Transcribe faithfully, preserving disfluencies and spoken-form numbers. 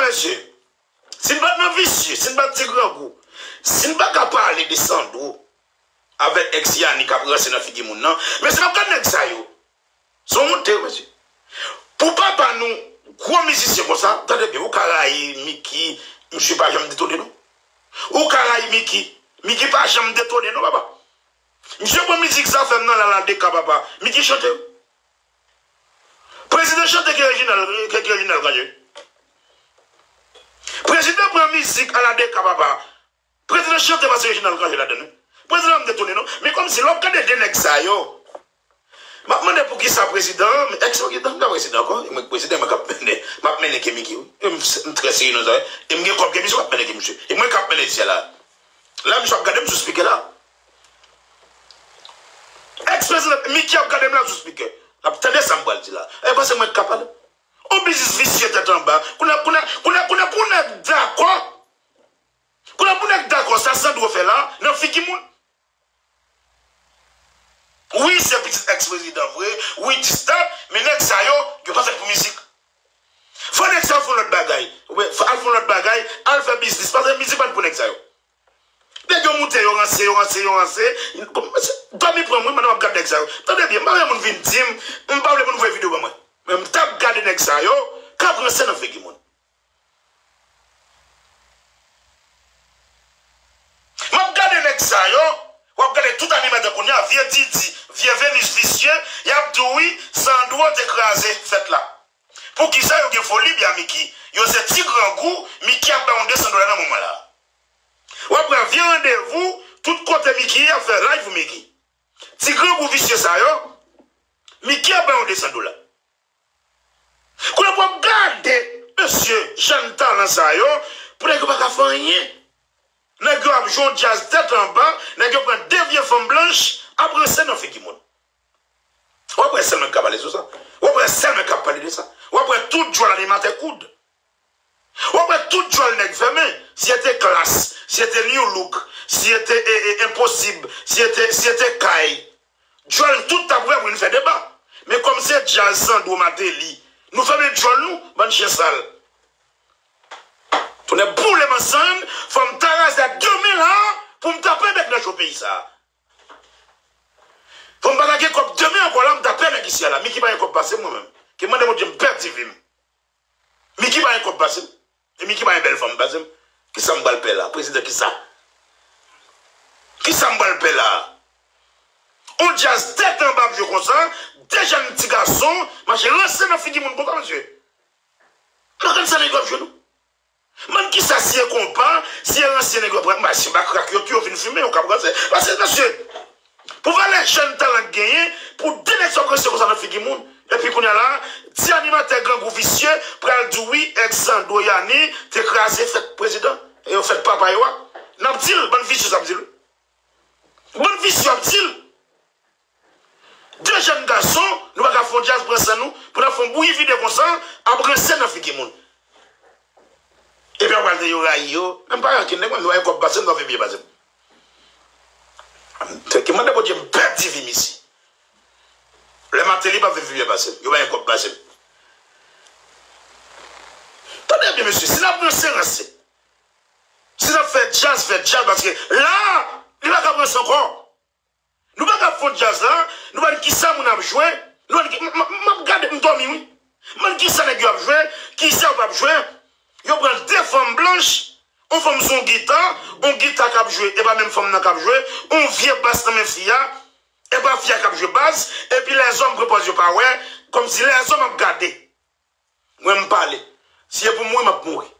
mesye, si n pa t nan visye, si n pa t ti grangou, si n pa ka pale de Sandro avèk ex Yani k ap ranse nan figi moun nan, mesye, n ap gad nèg sa yo. Se yon wonte, wi, mesye. Pou papa nou, gwo mizisyen konsa, tande byen, ou ka rayi Mickey, misye pa janm detone, non. Ou ka rayi Mickey, Mickey pa janm detone, non, papa. Misye pran mizik Zafèm nan la, la deka, papa. Mickey chante. Prezidan chante ke Reginald, ke, ke Reginald Cangé. Prezidan pran mizik a la deka, papa. Prezidan chante pase Reginald Cangé ladann, wi. Prezidan m detone, non. Men kòmsi lè w ap gade de nèg sa yo, m ap mande poukisa prezidan, men ex prezidan, m pa prezidan ankò, e mwen k prezidan, e mwen k ap mennen, m ap mennen ke Mickey, wi. E m, m trè serye nan sa, wi. E m gen kòb ke misye, m ap mennen ke misye. E mwen k ap mennen dosye la. La, misye ap gade m sou spikè la. Ex prezidan, Mickey ap gade m la sou spikè. L ap tande sa m pral di la. E panse mwen k ap pale. On biznis visye tèt anba. Kounye a, kounye a, kounye a, kounye a, pou nèg dakò. Kounye a pou nèg dakò, sa Sandro fè la, nan figi moun. Wi, se pitit ex prezidan vre, wi, dis dat, men nèg sa yo, yo pa fèt pou mizik. Fò nèg sa yo fè yon lòt bagay. Ou wè, fò al fè yon lòt bagay, al fè biznis, paske mizik pa t pou nèg sa yo. Nèg yo moute, yo ranse, yo ranse, yo ranse. Dòmi pran mwen, pandan m ap gad nèg sa yo. Tande byen, m pa vle moun vin di m, m pa vle moun voye videyo ban mwen. Men m t ap gade nèg sa yo, k ap ranse nan figi moun. M ap gade nèg sa yo, w ap gade tout animatè kounye a, vye Didi, vye Venus visye, y ap di w wi, Sandro te kraze fèt la. Poukisa yo gen foli byen Mickey? Yo se ti grangou, Mickey ap bay yon de san dola nan moman la. W ap pran vye randevou, tout kote Mickey ap fè live pou Mickey. Ti grangou visye sa yo, Mickey ap bay yon de san dola. Kounye a pou w ap gade mesye jèn talan sa yo, pou nèg yo pa ka fè anyen. Nèg yo ap jwe yon djaz tèt anba, nèg yo pran de vye fanm blanch, ap ranse nan figi moun. W ap wè sèl mwen k ka pale sou sa. W ap wè sèl mwen k ap pale de sa. W ap wè tout djòl animatè koud. W ap wè tout djòl nèg fèmen. Si e te Klass, si e te New Look, si e te e, e, Enposib, si e te, si e te Kay. Djòl tout t ap ouvè pou vin fè deba. Men kòm se djaz Sandro Martelly, nou fèmen djòl nou, bann chen sal. Tonnè boule m ansanm, fò m ta raze ak de men la, pou m ta pè bèk nan cho peyi sa. Fò m pa ta gen kòb demen ankò la, m ta pè nèg isi a la. Mickey pa gen kòb pase m mwen menm. Ke mande Bondye m pèdi vi m. Mickey pa gen kòb pase m. E Mickey pa gen bèl fanm pase m. Kisa m pral pè la? Prezidan kisa? Kisa m pral pè la? On djaz tèt anba ap jwe konsa, de jèn ti gason mache ranse nan figi moun konsa, mesye. Nan konn sa nèg yo ap jwe, non. Bann kisa si e konpa, si e ranse nèg yo pran, ba, si ba krak yo tou yo vin fimen, yo k ap ranse. Paske, mesye, pou valè jèn talan k genyen, pou de nèg sa ap ranse konsa nan figi moun. Epi kounye a la, ti animatè grangou visye pral di w wi, ex Sandro Yani te kraze fèt prezidan, e yo fèt papa yo a. N ap di l, bann visye sa ap di l. Bann visye ap di l. De jèn gason, nou pa ka fè yon djaz pran san nou, pou n ap fè yon bouyi vide konsa, ap ranse nan figi moun. Epi apre al te yo rayi yo, men m pa rankin nèg mwen, yo pa gen kòb pase m, yo pa vle byen pase m. Ki mande Bondye m pèdi vi m isi. Lè Martelly pa vle vi m byen pase m, yo pa gen kòb pase m. Tande byen, mesye, si n ap ranse, ranse. Si n ap fè djaz, fè djaz, paske la, li pa ka ranse ankò. Nou pa ka fè djaz la, nou pa konn kisa moun ap jwe, nou pa konn ki, m, m, m ap gade, m dòmi wi. M pa konn kisa nèg yo ap jwe, kisa yo p ap jwe. Yo pran de fanm blanch, yon fanm sou yon gita, yon gita k ap jwe, e pa menm fanm nan k ap jwe, yon vye bas nan men fi a, e pa fi a k ap jwe bas, epi lèzòm pran pòz yo pa wè, kòmsi lèzòm ap gade. Mwen m pale. Si e pou mouri, m ap mouri.